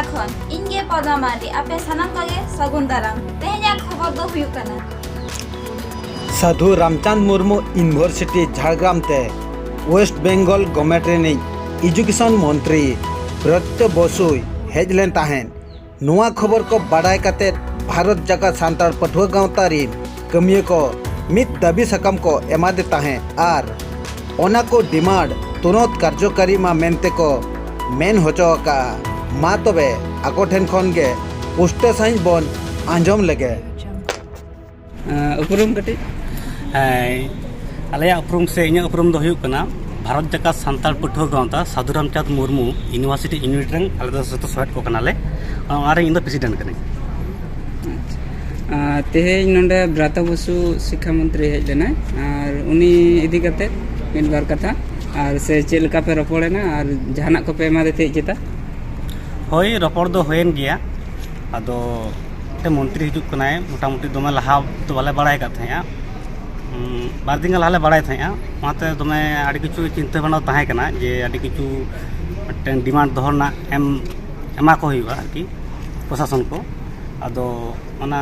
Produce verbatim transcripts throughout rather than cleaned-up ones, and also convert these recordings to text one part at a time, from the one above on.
ᱠᱷᱚᱱ ᱤᱧ ᱜᱮ ᱯᱚᱫᱢᱟ ᱢᱟᱨᱰᱤ, ᱟᱯᱮ ᱥᱟᱱᱟᱢ ᱠᱚᱜᱮ ᱥᱟᱹᱜᱩᱱ ᱫᱟᱨᱟᱢ᱾ ᱛᱮᱦᱮᱧᱟᱜ ᱠᱷᱚᱵᱚᱨ ᱫᱚ ᱦᱩᱭᱩᱜ ᱠᱟᱱᱟ, ᱥᱟᱫᱷᱩ ᱨᱟᱢᱪᱟᱸᱫᱽ ᱢᱩᱨᱢᱩ ᱤᱭᱩᱱᱤᱵᱷᱟᱨᱥᱤᱴᱤ ᱡᱷᱟᱲᱜᱨᱟᱢ ᱛᱮ ᱳᱭᱮᱥᱴ ᱵᱮᱝᱜᱚᱞ ᱜᱚᱵᱷᱢᱮᱱᱴ ᱨᱤᱱᱤᱡ ᱮᱰᱩᱠᱮᱥᱚᱱ ᱢᱚᱱᱛᱨᱤ ᱵᱨᱚᱛᱭᱚ ᱵᱚᱥᱩᱭ ᱦᱮᱡ ᱞᱮᱱ ᱛᱟᱦᱮᱸᱫ᱾ ᱱᱚᱣᱟ ᱠᱷᱚᱵᱚᱨ ᱠᱚ ᱵᱟᱰᱟᱭ ᱠᱟᱛᱮ ᱵᱷᱟᱨᱚᱛ ᱡᱟᱠᱟᱛ ᱥᱟᱱᱛᱟᱲ ᱯᱟᱹᱴᱷᱩᱣᱟᱹ ᱜᱟᱶᱛᱟ ᱨᱤᱱ ᱠᱟᱹᱢᱤᱭᱟᱹ ᱠᱚ ᱢᱤᱫ ᱫᱟᱹᱵᱤ ᱥᱟᱠᱟᱢ ᱠᱚ ᱮᱢᱟᱫᱮ ᱛᱟᱦᱮᱸᱫ ᱟᱨ ᱚᱱᱟ ᱠᱚ ᱰᱤᱢᱟᱱᱰ ᱛᱩᱨᱚᱸᱛ ᱠᱟᱨᱡᱚᱠᱟᱨᱤ ᱢᱟ ᱢᱮᱱᱛᱮ ᱠᱚ ᱢᱮᱱ ᱦᱚᱪᱚ ᱟᱠᱟᱫᱼᱟ᱾ ᱢᱟ ᱛᱚᱵᱮ ᱟᱠᱚ ᱴᱷᱮᱱ ᱠᱷᱚᱱ ᱜᱮ ᱯᱩᱥᱴᱟᱹ ᱥᱟᱺᱦᱤᱡ ᱵᱚᱱ ᱟᱸᱡᱚᱢ ᱞᱮᱜᱮ᱾ ᱟᱸ, ᱩᱯᱨᱩᱢ ᱠᱟᱹᱴᱤᱡ? ᱦᱮᱸ, ᱟᱞᱮᱭᱟᱜ ᱩᱯᱨᱩᱢ ᱥᱮ ᱤᱧᱟᱹᱜ ᱩᱯᱨᱩᱢ ᱫᱚ ᱦᱩᱭᱩᱜ ᱠᱟᱱᱟ ᱵᱷᱟᱨᱚᱛ ᱡᱟᱠᱟᱛ ᱥᱟᱱᱛᱟᱲ ᱯᱟᱹᱴᱷᱩᱣᱟᱹ ᱜᱟᱶᱛᱟ ᱥᱟᱫᱷᱩ ᱨᱟᱢᱪᱟᱸᱫᱽ ᱢᱩᱨᱢᱩ ᱤᱭᱩᱱᱤᱵᱷᱟᱨᱥᱤᱴᱤ ᱤᱭᱩᱱᱤᱴ ᱨᱮᱱ ᱟᱞᱮ ᱫᱚ ᱡᱚᱛᱚ ᱥᱚᱦᱮᱫ ᱠᱚ ᱠᱟᱱᱟᱞᱮ᱾ ᱚᱱᱟ ᱨᱮ ᱤᱧ ᱫᱚ ᱯᱨᱮᱥᱤᱰᱮᱱᱴ ᱠᱟᱹᱱᱟᱹᱧ᱾ ᱟᱪᱪᱷᱟ᱾ ᱟᱨ ᱛᱮᱦᱮᱧ ᱱᱚᱰᱮ ᱵᱨᱟᱛᱚ ᱵᱚᱥᱩ ᱥᱤᱠᱠᱷᱟ ᱢᱚᱱᱛᱨᱤ ᱦᱮᱡ ᱞᱮᱱᱟᱭ, ᱟᱨ ᱩᱱᱤ ᱤᱫᱤ ᱠᱟᱛᱮ ᱢᱤᱫ ᱵᱟᱨ ᱠᱟᱛᱷᱟ, ᱟᱨ ᱥᱮ ᱪᱮᱫ ᱞᱮᱠᱟ ᱯᱮ ᱨᱚᱯᱚᱲᱮᱱᱟ, ᱟᱨ ᱡᱟᱦᱟᱱᱟᱜ ᱠᱚᱯᱮ ᱮᱢᱟᱫᱮ ᱛᱟᱦᱮᱸᱫ ᱪᱮᱛᱟ? ᱦᱳᱭ, ᱨᱚᱯᱚᱲ ᱫᱚ ᱦᱩᱭᱮᱱ ᱜᱮᱭᱟ᱾ ᱟᱫᱚ ᱢᱤᱫᱴᱮᱱ ᱢᱚᱱᱛᱨᱤ ᱦᱤᱡᱩᱜ ᱠᱟᱱᱟᱭ, ᱢᱚᱴᱟᱢᱩᱴᱤ ᱫᱚᱢᱮ ᱞᱟᱦᱟ ᱫᱚ ᱵᱟᱞᱮ ᱵᱟᱲᱟᱭ ᱠᱟᱫ ᱛᱟᱦᱮᱸᱜᱼᱟ᱾ ᱩᱸ, ᱵᱟᱨ ᱫᱤᱱ ᱜᱟᱱ ᱞᱟᱦᱟ ᱞᱮ ᱵᱟᱲᱟᱭ ᱛᱟᱦᱮᱸᱜᱼᱟ᱾ ᱚᱱᱟᱛᱮ ᱫᱚᱢᱮ ᱟᱹᱰᱤ ᱠᱤᱪᱷᱩ ᱪᱤᱱᱛᱟᱹ ᱵᱷᱟᱵᱽᱱᱟ ᱛᱟᱦᱮᱸ ᱠᱟᱱᱟ ᱡᱮ ᱟᱹᱰᱤ ᱠᱤᱪᱷᱩ ᱢᱤᱫᱴᱮᱱ ᱰᱤᱢᱟᱱᱰ ᱫᱚᱦᱚ ᱨᱮᱱᱟᱜ ᱮᱢ, ᱮᱢᱟ ᱠᱚ ᱦᱩᱭᱩᱜᱼᱟ ᱟᱨᱠᱤ, ᱯᱨᱚᱥᱟᱥᱚᱱ ᱠᱚ᱾ ᱟᱫᱚ ᱚᱱᱟ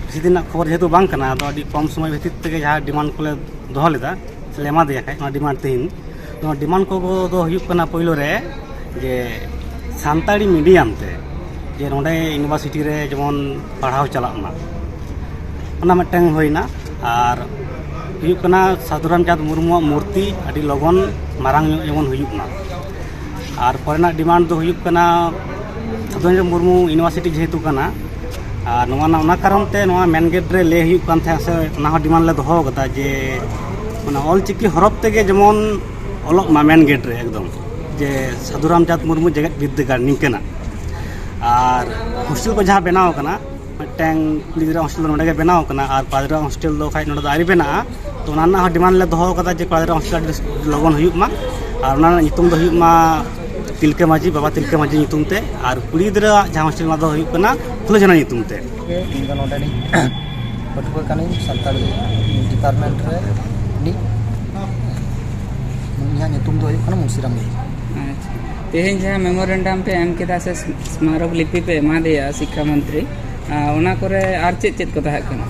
ᱵᱮᱥᱤ ᱫᱤᱱ ᱨᱮᱱᱟᱜ ᱠᱷᱚᱵᱚᱨ ᱡᱮᱦᱮᱛᱩ ᱵᱟᱝ ᱠᱟᱱᱟ, ᱟᱫᱚ ᱟᱹᱰᱤ ᱠᱚᱢ ᱥᱚᱢᱚᱭ ᱵᱷᱤᱛᱤᱨ ᱛᱮᱜᱮ ᱡᱟᱦᱟᱸ ᱰᱤᱢᱟᱱᱰ ᱠᱚᱞᱮ ᱫᱚᱦᱚ ᱞᱮᱫᱟ, ᱥᱮᱞᱮ ᱮᱢᱟ ᱫᱮᱭᱟ ᱠᱷᱟᱡ, ᱚᱱᱟ ᱰᱤᱢᱟᱱᱰ ᱛᱮᱦᱮᱧ, ᱱᱚᱣᱟ ᱰᱤᱢᱟᱱᱰ ᱠᱚ ᱫᱚ ᱦᱩᱭᱩᱜ ᱠᱟᱱᱟ, ᱯᱳᱭᱞᱳ ᱨᱮ ᱡᱮ ᱥᱟᱱᱛᱟᱲᱤ ᱢᱤᱰᱤᱭᱟᱢ ᱛᱮ ᱡᱮ ᱱᱚᱰᱮ ᱤᱭᱩᱱᱤᱵᱷᱟᱨᱥᱤᱴᱤ ᱨᱮ ᱡᱮᱢᱚᱱ ᱯᱟᱲᱦᱟᱣ ᱪᱟᱞᱟᱜ ᱢᱟ, ᱚᱱᱟ ᱢᱤᱫᱴᱟᱝ ᱦᱩᱭᱱᱟ᱾ ᱟᱨ ᱦᱩᱭᱩᱜ ᱠᱟᱱᱟ ᱥᱟᱫᱷᱩ ᱨᱟᱢᱪᱟᱸᱫᱽ ᱢᱩᱨᱢᱩᱣᱟᱜ ᱢᱩᱨᱛᱤ ᱟᱹᱰᱤ ᱞᱚᱜᱚᱱ ᱢᱟᱨᱟᱝ ᱧᱚᱜ ᱡᱮᱢᱚᱱ ᱦᱩᱭᱩᱜ ᱢᱟ᱾ ᱟᱨ ᱯᱚᱨᱮᱱᱟᱜ ᱰᱤᱢᱟᱱᱰ ᱫᱚ ᱦᱩᱭᱩᱜ ᱠᱟᱱᱟ ᱥᱟᱫᱷᱩ ᱨᱟᱢᱪᱟᱸᱫᱽ ᱢᱩᱨᱢᱩ ᱤᱭᱩᱱᱤᱵᱷᱟᱨᱥᱤᱴᱤ ᱡᱮᱦᱮᱛᱩ ᱠᱟᱱᱟ, ᱟᱨ ᱱᱚᱣᱟ ᱨᱮᱱᱟᱜ, ᱚᱱᱟ ᱠᱟᱨᱚᱱ ᱛᱮ ᱱᱚᱣᱟ ᱢᱮᱱ ᱜᱮᱴ ᱨᱮ ᱞᱟᱹᱭ ᱦᱩᱭᱩᱜ ᱠᱟᱱ ᱛᱟᱦᱮᱸᱫ, ᱥᱮ ᱚᱱᱟ ᱦᱚᱸ ᱰᱤᱢᱟᱱᱰ ᱞᱮ ᱫᱚᱦᱚ ᱟᱠᱟᱫᱟ ᱡᱮ ᱚᱱᱟ ᱚᱞ ᱪᱤᱠᱤ ᱦᱚᱨᱚᱯ ᱛᱮᱜᱮ ᱡᱮᱢᱚᱱ ᱚᱞᱚᱜ ᱢᱟ ᱢᱮᱱ ᱜᱮᱴ ᱨᱮ ᱮᱠᱫᱚᱢ, ᱡᱮ ᱥᱟᱫᱷᱩ ᱨᱟᱢᱪᱟᱸᱫᱽ ᱢᱩᱨᱢᱩ ᱡᱮᱜᱮᱛ ᱵᱤᱨᱫᱟᱹᱜᱟᱲ ᱱᱤᱝᱠᱟᱹᱱᱟᱜ᱾ ᱟᱨ ᱦᱳᱥᱴᱮᱞ ᱠᱚ ᱡᱟᱦᱟᱸ ᱵᱮᱱᱟᱣ ᱠᱟᱱᱟ, ᱢᱤᱫᱴᱟᱝ ᱠᱩᱲᱤ ᱜᱤᱫᱽᱨᱟᱹ ᱦᱳᱥᱴᱮᱞ ᱫᱚ ᱱᱚᱰᱮ ᱜᱮ ᱵᱮᱱᱟᱣ ᱠᱟᱱᱟ, ᱟᱨ ᱠᱚᱲᱟ ᱜᱤᱫᱽᱨᱟᱹ ᱦᱳᱥᱴᱮᱞ ᱫᱚ ᱠᱷᱟᱡ ᱱᱚᱰᱮ ᱫᱚ ᱟᱹᱣᱨᱤ ᱵᱮᱱᱟᱜᱼᱟ᱾ ᱛᱚ ᱚᱱᱟ ᱨᱮᱱᱟᱜ ᱦᱚᱸ ᱰᱤᱢᱟᱱᱰ ᱞᱮ ᱫᱚᱦᱚ ᱠᱟᱫᱟ ᱡᱮ ᱠᱚᱲᱟ ᱜᱤᱫᱽᱨᱟᱹ ᱦᱳᱥᱴᱮᱞ ᱟᱹᱰᱤ ᱞᱚᱜᱚᱱ ᱦᱩᱭᱩᱜ ᱢᱟ, ᱟᱨ ᱚᱱᱟ ᱨᱮᱱᱟᱜ ᱧᱩᱛᱩᱢ ᱫᱚ ᱦᱩᱭᱩᱜ ᱢᱟ ᱛᱤᱞᱠᱟᱹ ᱢᱟᱹᱡᱷᱤ, ᱵᱟᱵᱟ ᱛᱤᱞᱠᱟᱹ ᱢᱟᱹᱡᱷᱤ ᱧᱩᱛᱩᱢ ᱛᱮ, ᱟᱨ ᱠᱩᱲᱤ ᱜᱤᱫᱽᱨᱟᱹᱣᱟᱜ ᱡᱟᱦᱟᱸ ᱦᱳᱥᱴᱮᱞ, ᱚᱱᱟ ᱫᱚ ᱦᱩᱭᱩᱜ ᱠᱟᱱᱟ ᱯᱷᱩᱞᱳ ᱡᱷᱟᱱᱚ ᱧᱩᱛᱩᱢ ᱛᱮ᱾ ᱤᱧ ᱫᱚ ᱱᱚᱰᱮᱱᱤᱡ ᱯᱟᱹᱴᱷᱩᱣᱟᱹ ᱠᱟᱹᱱᱟᱹᱧ, ᱥᱟᱱᱛᱟᱲᱤ ᱰᱤᱯᱟᱨᱴᱢᱮᱱᱴ ᱨᱮ ᱨᱤᱱᱤᱡ᱾ ᱤᱧᱟᱹᱜ ᱧᱩᱛᱩᱢ ᱫᱚ ᱦᱩᱭᱩᱜ ᱠᱟᱱᱟ ᱢᱩᱱᱥᱤᱨᱟᱢ ᱵᱮᱦᱤ᱾ ᱟᱪᱪᱷᱟ᱾ ᱛᱮᱦᱮᱧ ᱡᱟᱦᱟᱸ ᱢᱮᱢᱳᱨᱮᱱᱰᱟᱢ ᱯᱮ ᱮᱢ ᱠᱮᱫᱟ ᱥᱮ ᱥᱢᱟᱨᱚᱠ ᱞᱤᱯᱤ ᱯᱮ ᱮᱢᱟᱫᱮᱭᱟ ᱥᱤᱠᱠᱷᱟ ᱢᱚᱱᱛᱨᱤ, ᱟᱨ ᱚᱱᱟ ᱠᱚᱨᱮ ᱟᱨ ᱪᱮᱫ ᱪᱮᱫ ᱠᱚ ᱛᱟᱦᱮᱸ ᱠᱟᱱᱟ?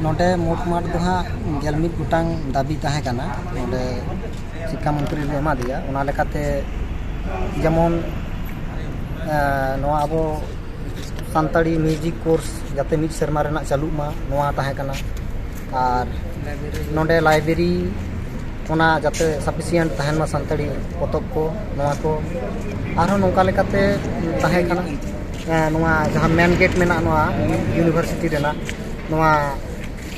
ᱱᱚᱰᱮ ᱢᱳᱴ ᱢᱟᱴ ᱫᱚ ᱦᱟᱸᱜ ᱜᱮᱞ ᱢᱤᱫ ᱜᱚᱴᱟᱝ ᱫᱟᱹᱵᱤ ᱛᱟᱦᱮᱸ ᱠᱟᱱᱟ ᱱᱚᱰᱮ ᱥᱤᱠᱠᱷᱟ ᱢᱚᱱᱛᱨᱤ ᱞᱮ ᱮᱢᱟᱫᱮᱭᱟ᱾ ᱚᱱᱟ ᱞᱮᱠᱟᱛᱮ ᱡᱮᱢᱚᱱ ᱱᱚᱣᱟ ᱟᱵᱚ ᱥᱟᱱᱛᱟᱲᱤ ᱢᱤᱭᱩᱡᱤᱠ ᱠᱳᱨᱥ ᱡᱟᱛᱮ ᱢᱤᱫ ᱥᱮᱨᱢᱟ ᱨᱮᱱᱟᱜ ᱪᱟᱹᱞᱩᱜ ᱢᱟ, ᱱᱚᱣᱟ ᱛᱟᱦᱮᱸ ᱠᱟᱱᱟ᱾ ᱟᱨ ᱱᱚᱰᱮ ᱞᱟᱭᱵᱨᱮᱨᱤ ᱚᱱᱟ ᱡᱟᱛᱮ ᱥᱟᱯᱷᱤᱥᱤᱭᱮᱱᱴ ᱛᱟᱦᱮᱱ ᱢᱟ, ᱥᱟᱱᱛᱟᱲᱤ ᱯᱚᱛᱚᱵ ᱠᱚ, ᱱᱚᱣᱟ ᱠᱚ᱾ ᱟᱨᱦᱚᱸ ᱱᱚᱝᱠᱟ ᱞᱮᱠᱟᱛᱮ ᱛᱟᱦᱮᱸ ᱠᱟᱱᱟ, ᱱᱚᱣᱟ ᱡᱟᱦᱟᱸ ᱢᱮᱱ ᱜᱮᱴ ᱢᱮᱱᱟᱜᱼᱟ ᱱᱚᱣᱟ ᱤᱭᱩᱱᱤᱵᱷᱟᱨᱥᱤᱴᱤ ᱨᱮᱱᱟᱜ, ᱱᱚᱣᱟ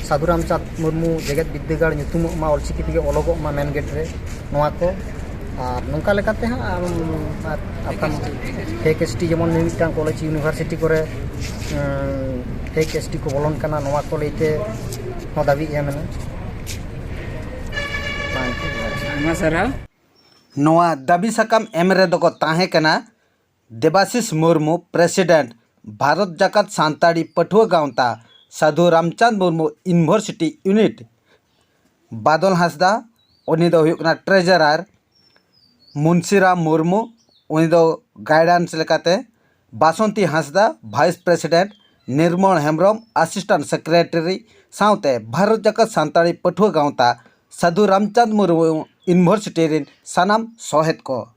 ᱥᱟᱹᱫᱷᱩ ᱨᱟᱢᱪᱟᱸᱫᱽ ᱢᱩᱨᱢᱩ ᱡᱮᱜᱮᱛ ᱵᱤᱫᱽᱫᱟᱹᱜᱟᱲ ᱧᱩᱛᱩᱢᱚᱜ ᱢᱟ, ᱚᱞᱪᱤᱠᱤ ᱛᱮᱜᱮ ᱚᱞᱚᱜᱚᱜ ᱢᱟ ᱢᱮᱱ ᱜᱮᱴ ᱨᱮ, ᱱᱚᱣᱟ ᱠᱚ᱾ ᱟᱨ ᱱᱚᱝᱠᱟ ᱞᱮᱠᱟᱛᱮ ᱦᱟᱸᱜ ᱟᱨ ᱟᱨ ᱯᱷᱮᱠ ᱮᱥ ᱴᱤ ᱡᱮᱢᱚᱱ ᱢᱤᱢᱤᱫᱴᱟᱝ ᱠᱚᱞᱮᱡᱽ ᱤᱭᱩᱱᱤᱵᱷᱟᱨᱥᱤᱴᱤ ᱠᱚᱨᱮ ᱯᱷᱮᱠ ᱮᱥ ᱴᱤ ᱠᱚ ᱵᱚᱞᱚᱱ ᱠᱟᱱᱟ, ᱱᱚᱣᱟ ᱠᱚ ᱞᱟᱹᱭᱛᱮ ᱦᱚᱸ ᱫᱟᱹᱵᱤ ᱮᱢ ᱮᱱᱟ᱾ ᱟᱭᱢᱟ ᱥᱟᱨᱦᱟᱣ᱾ ᱱᱚᱣᱟ ᱫᱟᱹᱵᱤ ᱥᱟᱠᱟᱢ ᱮᱢ ᱨᱮᱫᱚ ᱠᱚ ᱛᱟᱦᱮᱸ ᱠᱟᱱᱟ ᱫᱮᱵᱟᱥᱤᱥ ᱢᱩᱨᱢᱩ, ᱯᱨᱮᱥᱤᱰᱮᱱᱴ, ᱵᱷᱟᱨᱚᱛ ᱡᱟᱠᱟᱛ ᱥᱟᱱᱛᱟᱲᱤ ᱯᱟᱹᱴᱷᱩᱣᱟᱹ ᱜᱟᱶᱛᱟ, ᱥᱟᱹᱫᱷᱩ ᱨᱟᱢᱪᱟᱸᱫᱽ ᱢᱩᱨᱢᱩ ᱤᱭᱩᱱᱤᱵᱷᱟᱨᱥᱤᱴᱤ ᱤᱭᱩᱱᱤᱴ, ᱵᱟᱫᱚᱞ ᱦᱟᱸᱥᱫᱟ, ᱩᱱᱤ ᱫᱚ ᱦᱩᱭᱩᱜ ᱠᱟᱱᱟ ᱴᱨᱮᱡᱟᱨᱟᱨ, ᱢᱩᱱᱥᱤᱨᱟᱢ ᱢᱩᱨᱢᱩ, ᱩᱱᱤ ᱫᱚ ᱜᱟᱭᱰᱟᱱᱥ ᱞᱮᱠᱟᱛᱮ, Basanti Hansda, vice president, Nirmal Hembrom, assistant secretary, ᱥᱟᱶᱛᱮ ᱵᱷᱟᱨᱚᱛ ᱡᱟᱠᱟᱛ ᱥᱟᱱᱛᱟᱲᱤ ᱯᱟᱹᱴᱷᱩᱣᱟᱹ ᱜᱟᱶᱛᱟ, ᱥᱟᱹᱫᱷᱩ ᱨᱟᱢᱪᱟᱸᱫᱽ ᱢᱩᱨᱢᱩ ᱤᱭᱩᱱᱤᱵᱷᱟᱨᱥᱤᱴᱤ ᱨᱤᱱ ᱥᱟᱱᱟᱢ ᱥᱚᱦᱮᱫ ᱠᱚ᱾